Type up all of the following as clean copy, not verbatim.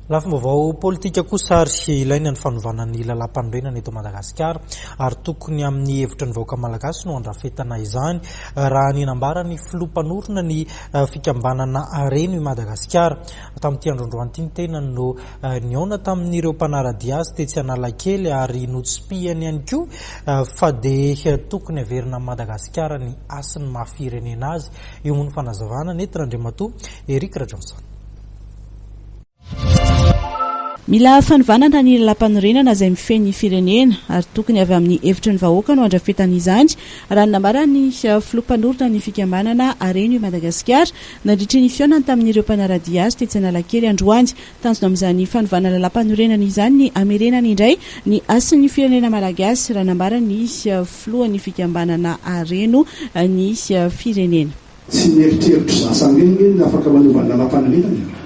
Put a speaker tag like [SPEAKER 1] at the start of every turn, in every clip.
[SPEAKER 1] Lafim-baovao politika kosa ary ilaina ny fanovana ny lalàmpanorenana eto Madagasikara ary tokony amin'ny hevitry ny vahoaka malagasy no andrafetana izany raha ny nambaran'ny filoha mpanorina ny fikambanana Areno i Madagasikara. Tamin'ity androandroany ity ny tenany no nihaona tamin'ireo mpanara-dia azy tetsy Analakely ary notsipihany ihany koa fa dia tokony haverina amin'i Madagasikara ny hasin'ny maha firenena azy. Io moa ny fanazavana nentin'Andriamatoa Eric Rajohnson.
[SPEAKER 2] Mila fanovanana ny lalàmpanorenana izay mifehy ny firenena ary tokony avy amin'ny hevitry ny vahoaka no andrafetana izany, raha ny nambaran'ny filoha mpanorina ny fikambanana Areno i Madagasikara nandritry ny fihaonany tamin'ireo mpanara-dia azy tetsy Analakely androany. Tanjona amin'izany fanovana lalàmpanorenana izany ny hamerenana indray ny hasin'ny firenena malagasy, raha nambaran'ny filohan'ny fikambanana Areno ny firenena.
[SPEAKER 3] Tsy ny eritreritro za samirery nge no afaka manova ny lalam-panorenana e!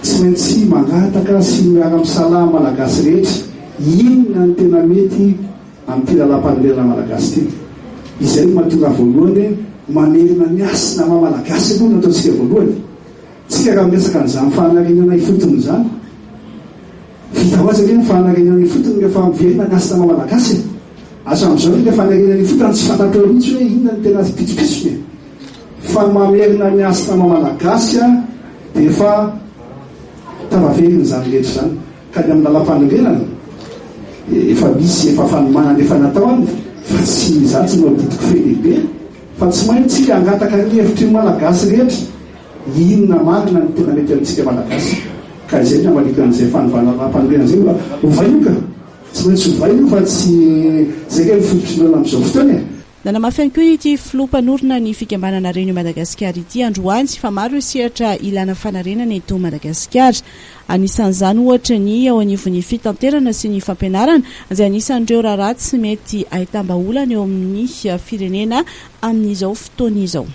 [SPEAKER 3] Tsy maintsy mangataka sy miara-misalahy amin'ny Malagasy rehetra inona no tena mety amin'ity lalam-panorenana Malagasy ity. Izay no mahatonga ahy voalohany hoe mamerina ny hasina maha Malagasy aloha no ataontsika voalohany. Tsika raha miresaka an'izany fahamarinana ifotony izany, vita ho azy ange ny fahamarinana ifotony rehefa miverina ny hasina maha Malagasy e! Hatramin'izao ilay famerenana ifotony tsy fantatrao mihitsy hoe inona no tena pitsopitsony e! Fa ny mamerina ny hasina maha Malagasy dia efa tafaverina izany rehetra izany. Ka ny amin'ny lalampanorenana dia efa misy efa fanomanana efa natao any fa tsy izaho tsy manao didiko fe lehibe fa tsy maintsy hangataka ny hevitry ny Malagasy rehetra inona marina no tena mety amintsika Malagasy. Ka izay no hamaliako an'izay fanovana lalampanorenana izay mbola ovaina io ka! Tsy maintsy ovaina io fa tsy izay kay ny fototry ny olana amin'izao fotoana e!
[SPEAKER 2] Nanamafy ihany koa ity filoha mpanorina ny fikambanana Reny Madagasikara ity androany fa maro ireo sehatra ilana fanarenana eto Madagasikara. Anisan'izany ohatra ny eo anivon'ny fitanterana sy ny fampianarana izay anisan'ireo raharaha tsy mety ahitam-bahaolana eo amin'ny firenena amin'izao fotoana izao.